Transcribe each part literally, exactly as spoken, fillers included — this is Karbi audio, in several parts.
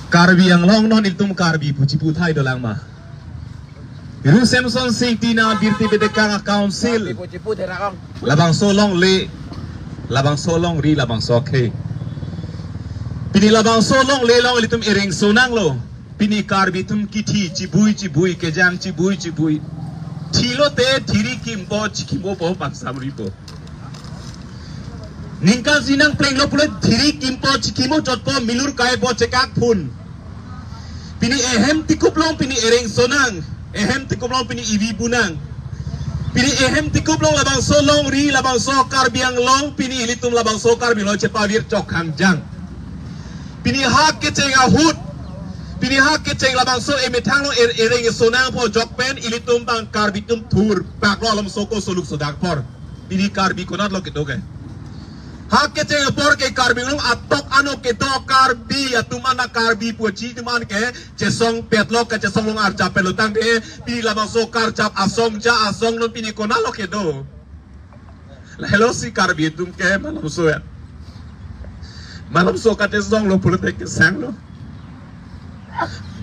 Karbi Anglong non ilitum Karbi pu chipu thai dolang ma? Ru Semson Sing Tina Birti Bedekang a council. Labangso longle, labangso longri, labangso akhei. Pini labangso longle along ilitum ereng sonanglo. Pini Karbi atum kithi chibui chibui, kejang chibui chibui. Thilote thiri kimpo chikimo po bangsamri po. Ningkan si nangplenglo pulote thiri kimpo chikimo chotpo, milur kaipo chekak phun. Pini ehem tikup long pini ereng sonang, ehem tikup long pini ivi bunang. Pini ehem tikup long labangso longri, labangso Karbi Anglong, pini ilitum labangso Karbi Anglong chepavir chok hangjang. Pini ha kecheng ahut, pini ha kecheng labangso emethang long er-, ereng sonangpo jok pen ilitum bang Karbi atum thur paklo alam soko soluk sodak apor. Pini Karbi konatlo kedo ke? Ha kecheng apor ke Karbi Anglong atok ano kedo, Karbi atum ana Karbi puji atum an ke chesong petlo, kachesong long arjap petlo tangte pini labangso karjap asong ja asong non pini konatlo kedo? Lahelo si Karbi atum ke malomso ya. Malomso kachesonglo pulote kesanglo.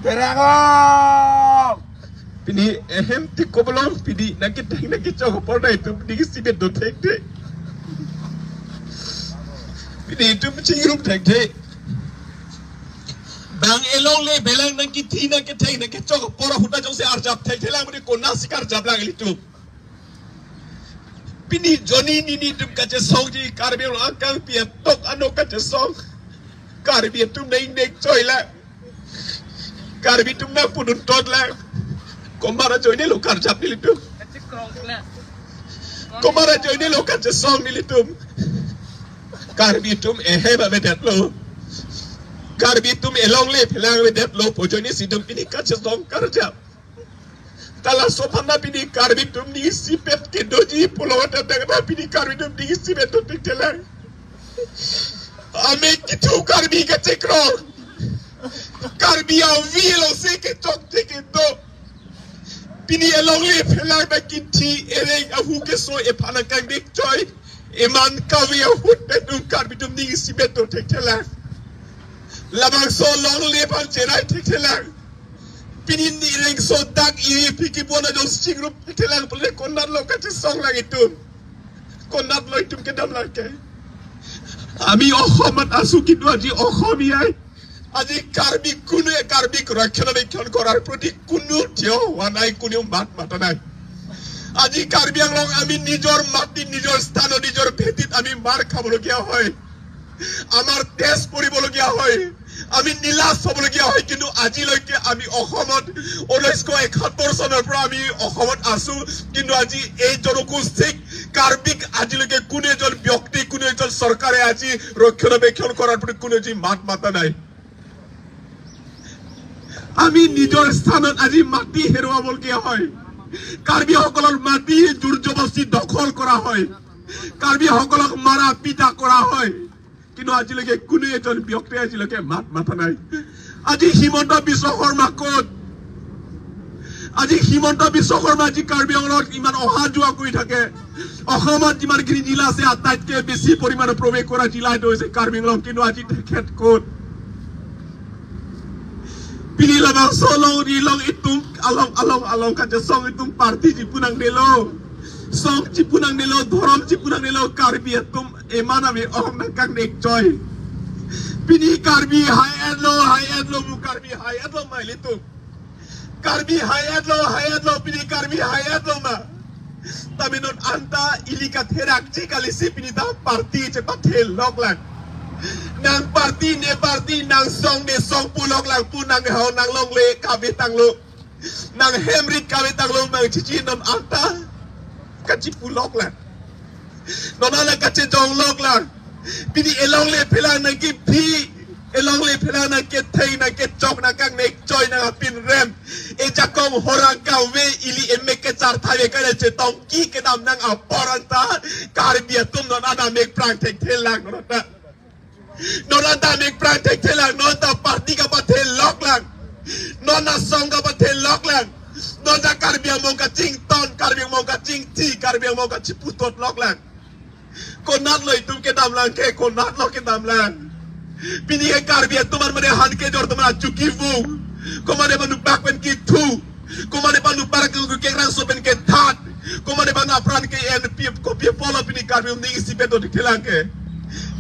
Terang o! Pini ehem tikup long pini nangketheng nangkechok apor nangtum ning isibe do thekthe. Pini itum chingrum thekthe. Bang elongle belang nangkithi nangketheng nangkechok apor ahut ta jongsi arjap thekthelang, pini konatsi karjaplang ilitum? Pini joni nini atum kachesongji Karbi Anglong akangpi atok ano kachesong. Karbi atum nang ingnek choilang. Karbi atum nangpudun totlang. Komat ajoinelo karjap nelitum? Komat ajoinelo kachesong nelitum? Karbi atum ehem avedetlo. Karbi atum elongle phelang avedetlo pu ajoine si itum pini kachesong karjap. Ta laso aphan ta pini Karbi atum ning isipet kedoji pulote tangte pini Karbi atum ning isipet do thekthelang. Amek kethu Karbi kachekroi. Karbi avi alongsi kechokche kedo. Pini elongle phelang ta kithi ereng ahu keso ephan akangnek choi. Eman kave ahut ta itum Karbi atum ning isipet do thekthelang. Labangso longle aphan cherai thekthelang. Pini ni rengso dak iri phiki bona jong chingrum thekthelang pule konatlo kachesonglang itum? Konatlo itum kedamlang ke? Ami Okhom amat asu, kintu aji Okhom iyai. Aji Karbi kunu, Karbi kura khana de khon korar proti kunu thio wanai kunu mat matanai. Aji Karbi Anglong ami nijor mati, nijor sthan, nijor bhetit ami mar khabologiya hoy. Amar test poribologiya hoy, ami nilas hobologiya hoy, kintu ajiloike ami Okhomot, unnish ekhattor sonor pora ami Okhomot asu, kintu aji ei jonogosti Karbik ajiloike kunu ejon byakti, kunu ejon sorkare aji rokkhonabekkhan korar puri kunu aji mat matanai. Ami nijor sthanot aji mati herowabologiya hoy. Karbi hokolor mati jur jobosti dokhol kora hoy. Karbi hokolok mara pita kora hoy. Kintu ajiloike kunu ejon byakti ajiloike mat matanai. Aji Himanta Biswa Sarma kot? Aji Himanta Biswa Sarma aji Karbi Anglong iman oha jua kuri thake. Okhomot iman giri jila se ataitke besi poriman probe kora jila do se Karbi Anglong, kintu aji thekhet kot? Pini labangso longri along itum along along along kachesong itum party chipu nangdelo, song chipu nangdelo, dhorom chipu nangdelo, Karbi atum eman ave ong nangkangnek choi. Pini Karbi hai-etlo, hai-etlo, mu Karbi hai-etlo ma ilitum? Karbi hai-etlo, hai-etlo, pini Karbi hai-etlo ma? Tame non anta ili katherakji kalisi pini ta party chepatheloklang. Nang party ne party, nang song ne song puloklang pu nang hao nang longle kavetanglo. Nang hemrit kavetanglo, nang chichi non anta kachipuloklang. Non ana kachejongloklang. Pini elongle phelang nangkiphi, elongle phelang nangketheng nangkechok nangkangnek choi nang apin rem. Ejakong horang kave ili emek kecharthai ve kare chetongki kedamnang apor anta Karbi atum non ana mek prang thekthelang non anta. Non anta mek prang thekthelang, non ta party kapatheloklang. Non asong kapatheloklang. Non ta Karbi Anglong kachington, Karbi Anglong kachingthi, Karbi Anglong kachiputotloklang. Konatlo itum kedamlang ke, konatlo kedamlang? Pini ke Karbi atum an mane han kejor atum an achuki vung. Komane panu bak pen kithu. Komane panu bak ke kekrangso pen kethat. Komane panu apran ke en pi kopi polo pini Karbi atum ning isipet do thekthelang ke.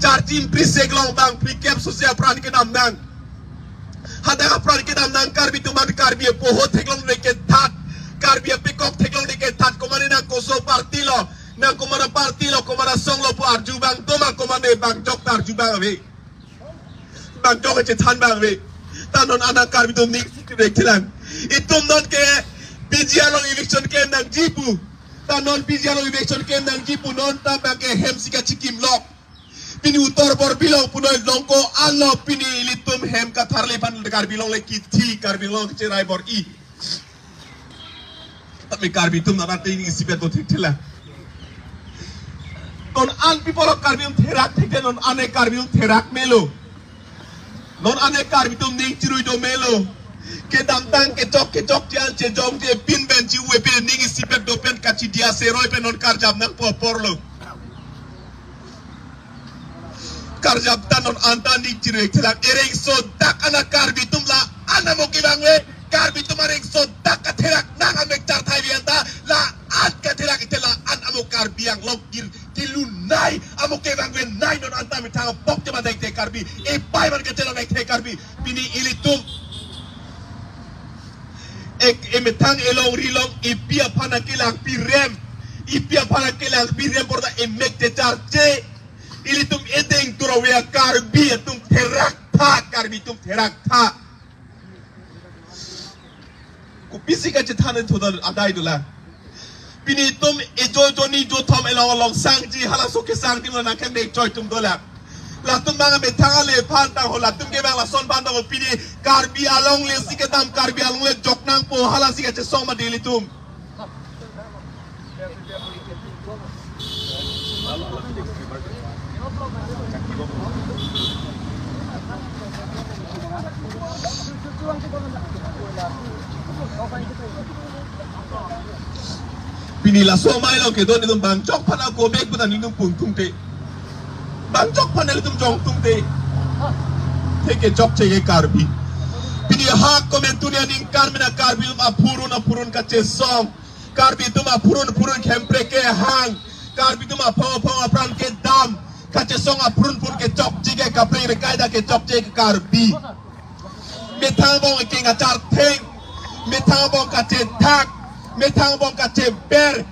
Charjim pri seklong bang pri kep sose apran kedam nang. Hadak apran kedam nang Karbi atum an Karbi apoho theklongle kethat. Karbi apekok theklongle kethat komane nang koso party lo. Nang komane party lo komane song lo pu arju bang doma komane bang jok ta arju bang ave. Bang jok chethan bang ave. Ta non an Karbi atum ning isipet do thekthelang. Itum non ke P G along election ke nangji pu. Ta non P G along election ke nangji pu non ta bang ke hem si kachikim lok. Pini utor bor bilong punoi longko anlo pini ilitum hem katharle aphan Karbi longle kithi Karbi long cherai bor-i. Tapi Karbi atum nana te ning isipet do thekthelang. Non an people of Karbi atum therak thekthelang non an ke Karbi atum therak melo. Non an ke Karbi atum ning chirui do melo. Kedamtang kechok kechok chian chejong je pin ben chi uwe pin ning isipet do pen kachidia seroi pen non karjap nangpo apor lo. Karjap ta non an ta ning chirui therak ereng so dak an Karbi atum la an amo kevang ave. Karbi atum areng so dak katherak nang amek charthai vi an ta la an katherak ite la an amo Karbi Anglong kir kilunai amo kevang ave nai non an ta methang bok te madai te Karbi. Epai man kachelong nai te Karbi. Pini ilitum ek emethang elong rilong ipi aphan kelang pirem. Ipi aphan kelang pirem porta emek te charche. Ilitum edeng turawe Karbi atum therak tha Karbi atum therak tha. Kopisi kachethan thoda adai dola. Pini itum ejo joni jo thom elong along sangji halaso kesang adim nangkang dek choi atum dola. Latum bang methang ale aphan tang ho latum ke bang lason aphan tang ho pini Karbi along le si kedam Karbi along le jok nangpo halasi kachesong ma dili atum. Pini laso amei along kedo nelitum bang jok aphan ako bek puta nelitum pun tungte. Bang jok aphan nelitum jong tungte. Theke jok che ke Karbi. Pini ha komentu ni aningkan mena Karbi atum aphurun aphurun kachesong. Karbi atum aphurun aphurun khempre kehang. Karbi atum aphong aphong apran kedam. Kachesong aphurun aphurun kechokche ke kaprek rekai da kechokche ke Karbi. Methang bong kengachar theng. Methang bong kachethak. Methang bong kacheber.